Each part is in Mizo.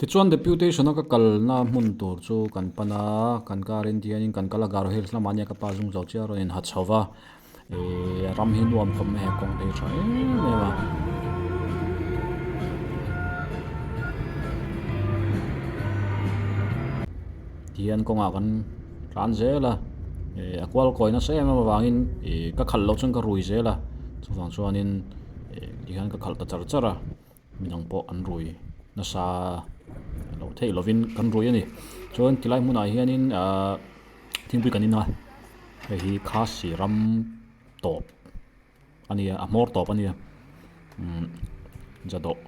Tichuan deputation a ka kalna hmun tur chu kan pan a, kan car in tihianin kan kal a Garo Hills lamah ania ka pa zung zo chiah a rawn inha chho va, ihh ram hi nuam khawp mai a kawng te hi tha em em a. Tihian kawngah kan tlan zel a, ihh a kual kawi nasa em em avangin ihh ka khalh loh chuan ka rui zel a, chuvang chuanin ihh tihian ka khalh ta char char a. Midang pawh an rui nasa loh theih lovin kan rui a ni. Chuan tilai hmunah hianin ahh thingpui kan in a, hei hi Khasi ram tawp a nia a hmawr tawp a nia umm zadawh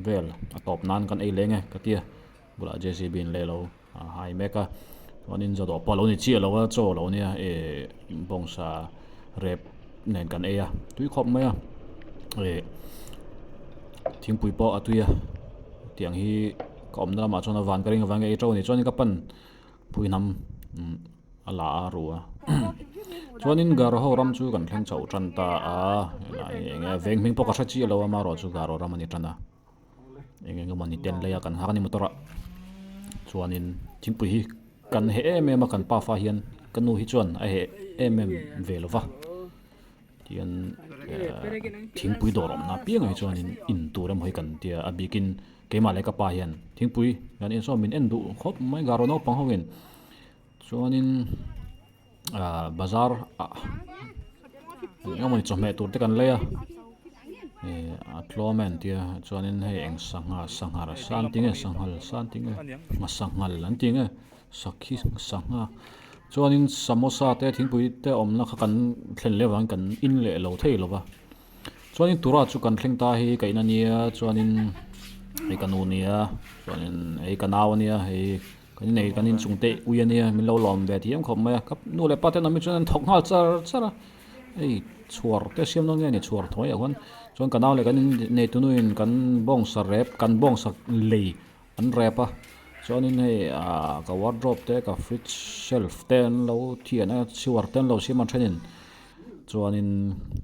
vel a tawp nan kan ei leng e ka tia bulah J C B in leh lo a hai mek a chuanin zadawh pawh a lo ni chiah lo a chaw a lo nia eh bawngsa rep nen kan ei a tui khawp mai a eh thingpui pawh a tui a tiang hi ka awmna lamah chuan a van ka ring avang ei teuh a ni chuanin ka pan pui hnam umm a la a ru a chuanin garo ho ram chu kan thleng chhoh tan ta a helai hi eng nge veng hming pawh ka hre chiah lo a amaherawhchu garo ram a ni tan a. Eng eng emaw ni ten lei a kan nghak a ni motor ah chuanin thingpui hi kan heh em em a kan pafa hian ka nu hi chuan a heh em em ve lo va tihian thingpui dawr awmna apiangah hi chuanin in tur emaw hi kan tia a bikin keimah leh ka pa hian thingpui kan in sawn min en duh khawp mai garo naupang ho in chuanin ahh bazar ah eng emaw ni chawhmeh tur te kan lei a ih a tlawm a entir a chuanin hei eng sangha sangha san tih nge sanghal san tih nge nghasanghal an tih nge sakhi sangha chuanin samosa te thingpui te awmna kha kan thlen leh avangin kan in leh lo thei lo va chuanin tura chu kan thleng ta hi ka in a nia chuanin hei ka nu nia chuanin hei ka nau a nia hei. Kan inei kan inchung te ui ania min lo lawm ve thiam khawp mai a ka nu leh pa ten awm hi chuan an thawk nghal char char a hei chhuar te siam dawn nge ni chhuar thawi ah khuan chuan ka nau leh kan innei tu nuin kan bawngsa rep kan bawngsa lei an rep a chuanin hei ah ka wardrobe te ka fridge shelf te an lo thian a chhuar te an lo siam a thenin chuanin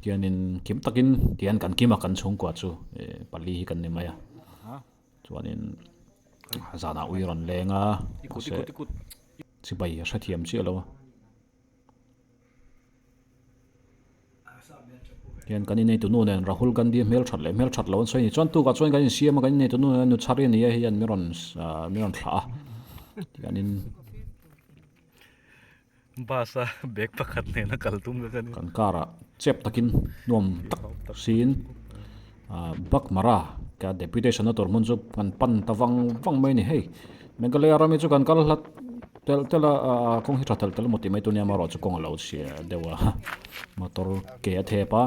tianin kim takin tian kan kim a kan chhungkua chu eh pali hi kan ni mai a. Chuanin zanah ui rawn leng a mahse chibai a hrethiam chiah lo a. Hian kan innei tunu nen Rahul Gandhi hmel that leh hmel that lo an sawi a ni. Chuan tukah chuan kan insiam a kan innei tunu nen Nuchhari a ni a hei hian min rawn min rawn thlah a tihianin Bus a bag pakhat nena kal tum vek a ni. Kan car ah chep takin nuam tak siin ah Bakmara ka deputation na tur hmun chu kan pan ta vang vang mai a ni hei. Meghalaya ram hi chu kan kal hlat telh telh a ah kawng hi tha telh telh emaw tih mai tur nia amaherawhchu kawng a lo chhia deuh a motor ke a thep a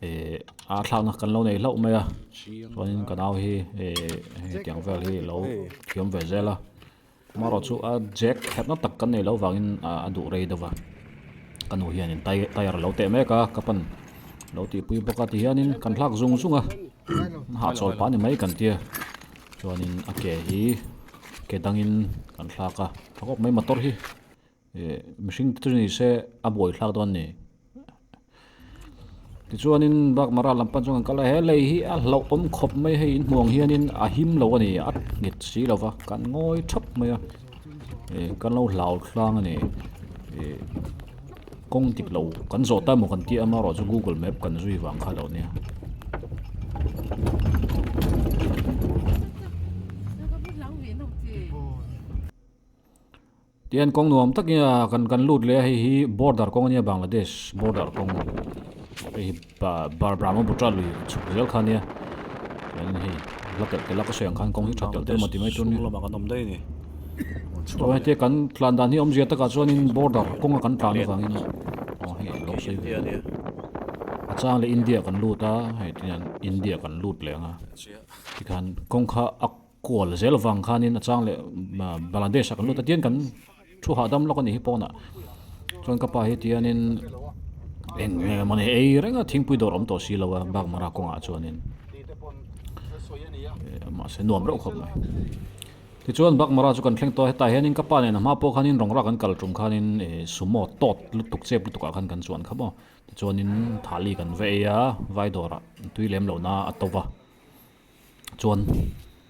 eh a thlakna kan lo nei hlauh mai a chuanin ka nau hi eh hetiang vel hi a lo thiam ve zel a. Amaherawh chu a jack kherhna tak kan neih loh vangin a duh rei deuh va, ka nu hianin tyre a lo teh mek a, ka pan lo tihpui bawk a tihianin kan hlak zung zung a, hahchawl pah a ni mai kan tia chuanin a ke hi ke dangin kan thlak a, tha khawp mai motor hi. Ih mihring te chu ni se a buai thlak dawn a ni tichuanin bakmara lam pan chuan kan kal a he lei hi a hlauhawm khawp mai hei in hmuh ang hianin a him lo a ni a nghet si lo va kan ngawi thap mai a ih kan lo hlau tlang a ni ih kawng dik lo kan zawh ta emaw kan tih amaherawhchu google map kan zui vang kha lo nia. Tihian kawng nuam tak nia kan kan lut leh a hei hi border kawng ania Bangladesh border kawng hei hi ba Brahmaputra lui chhuk zel kha ania chuanin hei hla telh telh a ka sawi ang khan kawng hi tha telh telh emaw ti mai tur ania chuan hetia kan tlan dan hi awmzia takah chuanin border kawnga kan tlan avangin aw hei lo sawi ve a chang leh India kan lut a hei tihian India kan lut leh ang a tikhan kawng kha a. Kual zel vang khanin a chang leh Bangladesh ah kan lut a tian kan thu hahdam lawk a nih hi pawnah chuan ka pa hi tianin eng nge mawni ei reng a thingpui dawr awm tawh si lo a Bakmara kawngah chuanin mahse nuam reuh khawp mai. Tichuan Bakmara chu kan thleng tawh a hetah hianin ka pa nen a hma pawh khanin rawngra kan kal tum khanin sumo tawt lutuk chep lutuk ah khan kan chuan kha maw tichuanin thali kan va ei a vai dawrah tui lem lohna a to va. Chuan.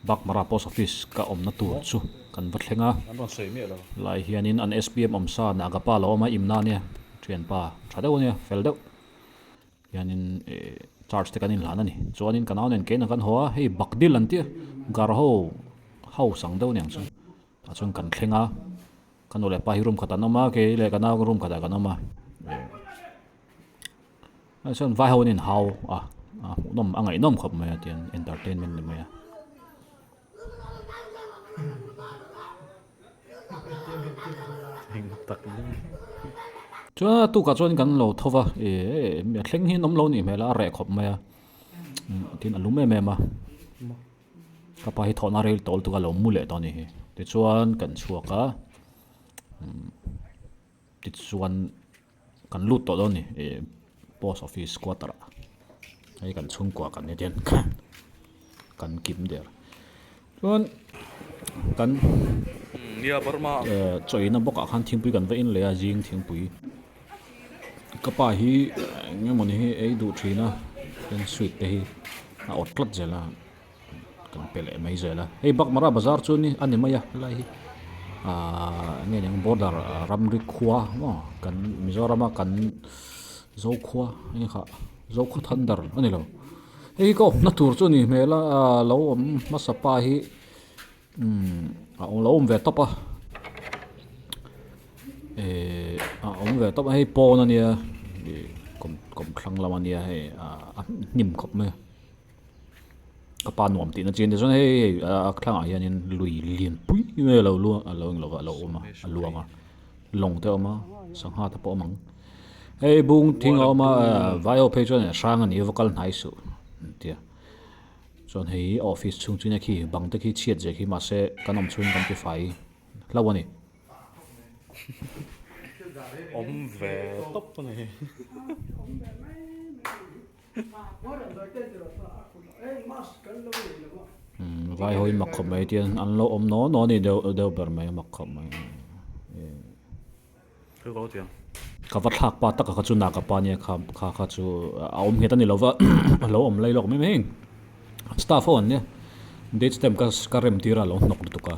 Bakmara Post Office ka awmna tur chu kan va thleng a. Lai hianin an SPM awmsa Nagapa lo awm a imna ania thianpa tha deuh ania fel deuh hianin eh charge te kan inhlan a ni. Chuanin ka nau nen keina kan haw a hei Bakdil an tia gar ho house ang deuh aniang chu tah chuan kan thleng a ka nu leh pa hi room khatah an awm a kei leh ka nau room khatah kan awm a eh. Hei chuan vai ho an inhau a a hmuhnawm a ngaihnawm khawp mai a tiang entertainment ni mai a. Chuan a tukah chuan kan lo tho va ih a thleng hi an awm lo nih hmel a a reh khawp mai a tin a lum em em a ka pa hi thawhna rel tawl tuk a lo mu leh tawh a nih hi tichuan kan chhuak a tichuan. Kan lut tawh dawn ni ih post office quarter ah hei kan chhungkua kan ni ten kan kim der chuan kan eh chawina bawk ah khan thingpui kan va in leh a zing thingpui ka pa hi eng emaw ni hi ei duh thin a chuan sweet te hi a awt tlat zel a. Kan pe leh mai zel a, hei Bakmara bazar chu ni a ni mai a helai hi ahh enge niang border ramri khua maw kan Mizorama kan Zokhua enge kha Zokhua thunder a ni lo hei hi ka awmna tur chu a nih hmel a lo awm hmasa pa hi umm a lo awm ve tawp a ehh a awm ve tawp a hei pawn a nia ih kawmthlang lam a nia hei a hnim khawp mai a. Ka pa nuam tihna chi a ni chuan hei hei a thlangah hianin lui lian pui mai a lo luang a lo englo a lo awm a a luang a lawng te a awm a sangha te pawh a awm ang hei bung thing a awm a vai ho phei chuan hrang a ni a va kal hnai suh an ti a chuan hei office chhung chu nia khi bang te khi chhiat zia khi mahse kan awm chhungin kan tifai hlauh a ni. Awm ve tawp a ni. Vai ho hi mak khawp mai tiang an lo awm naw naw a ni deuh deuh ber mai a mak khawp mai ka va thlak pa taka kha chu naka pa nia kha kha kha chu a awm nghet a ni lova a lo awm lai lawk mai mai staff ho an nia date stamp ka ka rem tir a lo hnawk lutuk a.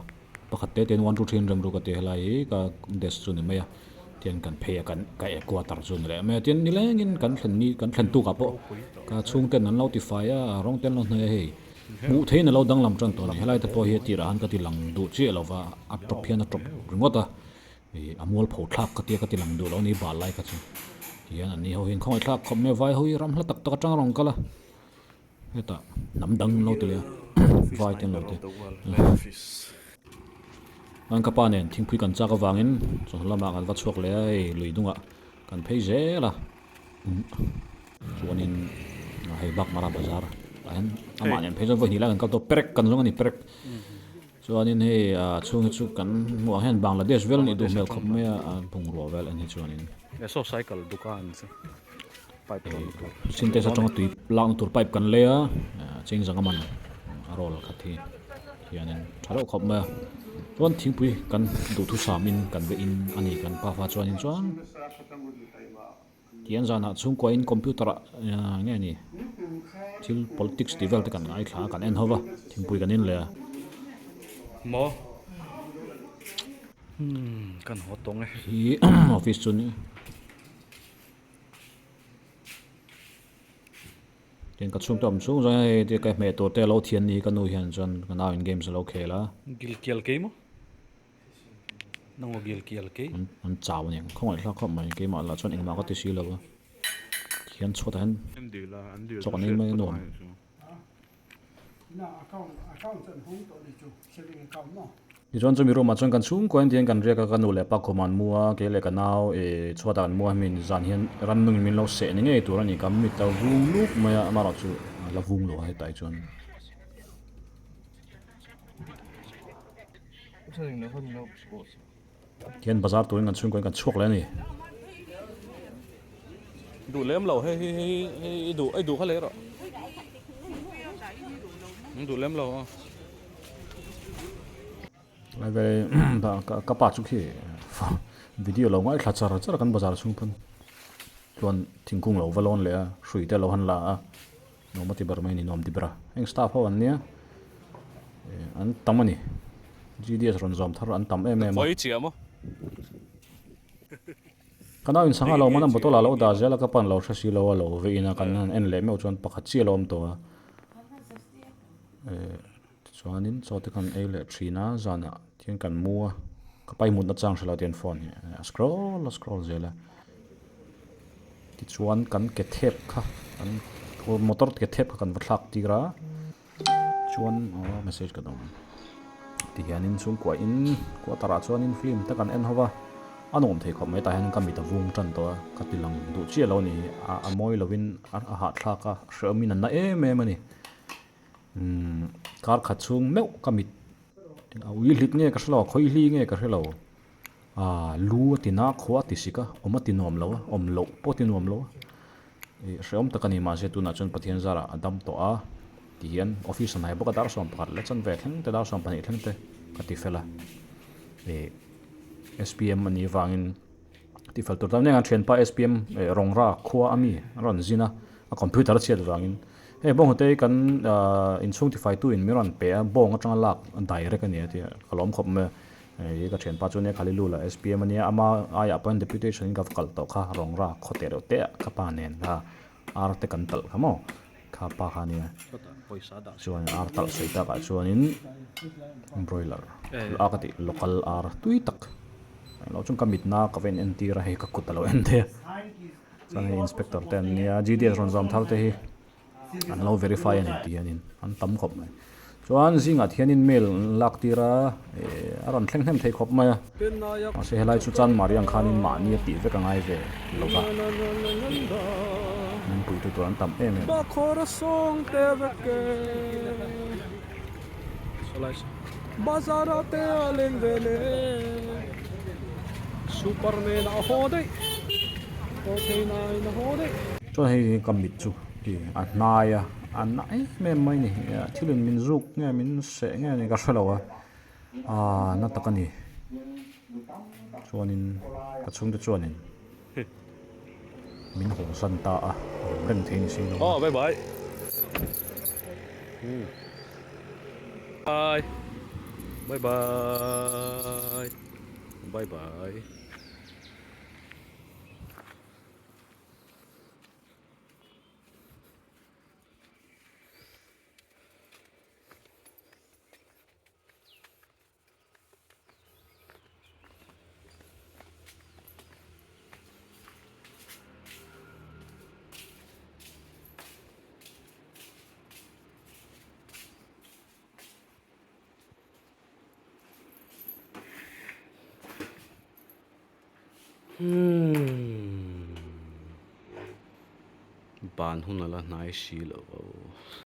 Pakhat te ten 1 2 3 in rem ruk a ti helai hi ka desk chu ni mai a tian kan phei a kan ka e quarter chu ni leh mai a tin nilengin kan thlen ni kan thlen tukah pawh ka chhungten an lo ti fai a rawng te an lo hnawih a hei hmuh theihin a lo danglam tan tawh a ni helai te pawh hi a tirah han ka ti lang duh chiah lo va a tawp hian a tawp ringawt a ih a mualpho thlak ka tia ka ti lang duh lo a ni bal lai kha chu tihian an ni ho hian khawngaih thlak khawp mai a vai ho hi ram hla tak tak atang a rawn kal a. Hetah hnam dang an lo ti leh a, vai te an lo ti. An ka pa nen thingpui kan chak avangin chawhnu lamah kan va chhuak leh a, hei lui dungah kan phei zel a. Chuanin hei Bakmara bazar ah hian amah nen phei chuan vawi hnih lai kan kal tawh a, perek kan zawng a ni perek. Chuanin hei chhung hi chu kan hmuh ang hian Bangladesh vel a nih duh hmel khawp mai a, bungrua vel en hi chuanin. Cycle dukan chu. Pipe rawn tur. Sintex atanga tui lakna tur pipe kan lei a, cheng zanga man a roll khat hi hianin tha deuh khawp mai a. Chuan thingpui kan duhthusam in kan ve in a ni kan pafa chuanin chuan tiang zanah chhungkua in computer ah nge ni thil politics tih vel te kan ngaithla a kan en ho va thingpui kan in leh a. Maw? Hmm kan haw tawng e. Hi office chu ni. Tin ka chhungte awm chhung zawng hei ti ka hmeh tur te alo thian ni ka nu hian chuan ka nau in games alo khel a. Gil kial kei maw? Nang aw gil kial kei. An chau aniang khawngaih hlak khawp mai keimah lah chuan engmah ka ti si lo a. Thian chhuatah hian chawk an ei mai a nuam. Tichuan chumi room ah chuan kan chhungkua in tihian kan riak a, ka nu leh pa khum ah an mu a, kei leh ka nau ih chhuat ah kan mu a, hemi zan hian ramnung in min lo seh ni ngei tur a ni, ka mit a vung lup mai a, amaherawh chu a la vung lo a hetah hi chuan. Tihian bazar turin kan chhungkua in kan chhuak leh a ni. Duh lem lo hei hei hei hei i duh i duh kha leh rawh. Duh lem lo a. Lai ve ka pa chu khi video lo ngaithla char char kan bazar chhung pawn chuan thingkung lo va lawn leh a hrui te lo han la a nuam a ti ber mai a ni nuam ti ber a heng staff ho an nia. An tam a ni. GDS rawn zawm thar an tam em em a. Ka nau in sangha lo man a bottle ah lo dah zel a ka pan lo hre si lo a lo vei in a kan han en leh meuh chuan pakhat chiah a lo awm tawh a. Tichuanin chaw te kan ei leh thin a zanah thian kan mu a ka pai mutna chang hre lo tian phone hi a scroll a scroll zel a. Tichuan kan ke thep kha kan motor ke thep kha kan va thlak tir a. Chuan aw message ka dawng ti hianin chhungkua in quarter ah chuanin film te kan en ho va a nuam thei khawp mai tah hian ka mit a vung tan tawh a ka ti lang duh chiah lo a ni hi a mawi lovin a hahthlak a hrehawmin a na em em a ni umm kar khat chhung meuh ka mit a ui hlit nge ka hrelo a khawi hli nge ka hrelo. Aaa lu a ti na khua a ti sik a, awm a ti nuam lo a, awm loh pawh a ti nuam lo a. Ih hrehawm tak a ni mahse tunah chuan Pathian zarah a dam tawh a ti hian office a hnai bawk a dar 11 leh chanve thleng te dar 12 thleng te ka ti fel a. Ih SPM a nih vangin ti fel tur tan eng a thianpa SPM eh Rawngra khua a mi a rawn zin a, a computer a chhiat vangin hei bawnghnute hi kan aaa inchhung tifaitu in min rawn pe a bawng atanga lak direct a ni a tia ka lawm khawp mai a. Hei ka thianpa chu nia Khalilu lah SPM a nia, ama aiah pawhin deputation in ka va kalh tawh kha, Rawngra khaw teh reuh teh ah ka pa nen kha ar te kan talh kha maw, kha pa kha nia chuan ar talh sawi tak ah chuanin broiler a ka tih local ar tui tak englo chuan ka mitna ka va in entir a hei ka kut a lo en thei a, chuan hei inspector te an nia GDS rawn zawm thar te hi. an lo verify a ni tih hianin an tam khawp mai chuan zingah thianin mail an lak tir a eh a rawn thleng hnem thei khawp mai a mahse helai chu chanmari ang khanin mahni a tih vek a ngai ve lo va min puitu tur an tam em em. Chuan hei ka mit chu ti a hnai a a na em em mai a ni thil in min zuk nge min seh nge ni ka hre lo a aaa na tak a ni chuanin ka chhungte chuanin min haw san ta a awm reng thei ni si lo a. Bye bye bye bye bye bye. Umm ban hun a la hnai si lo.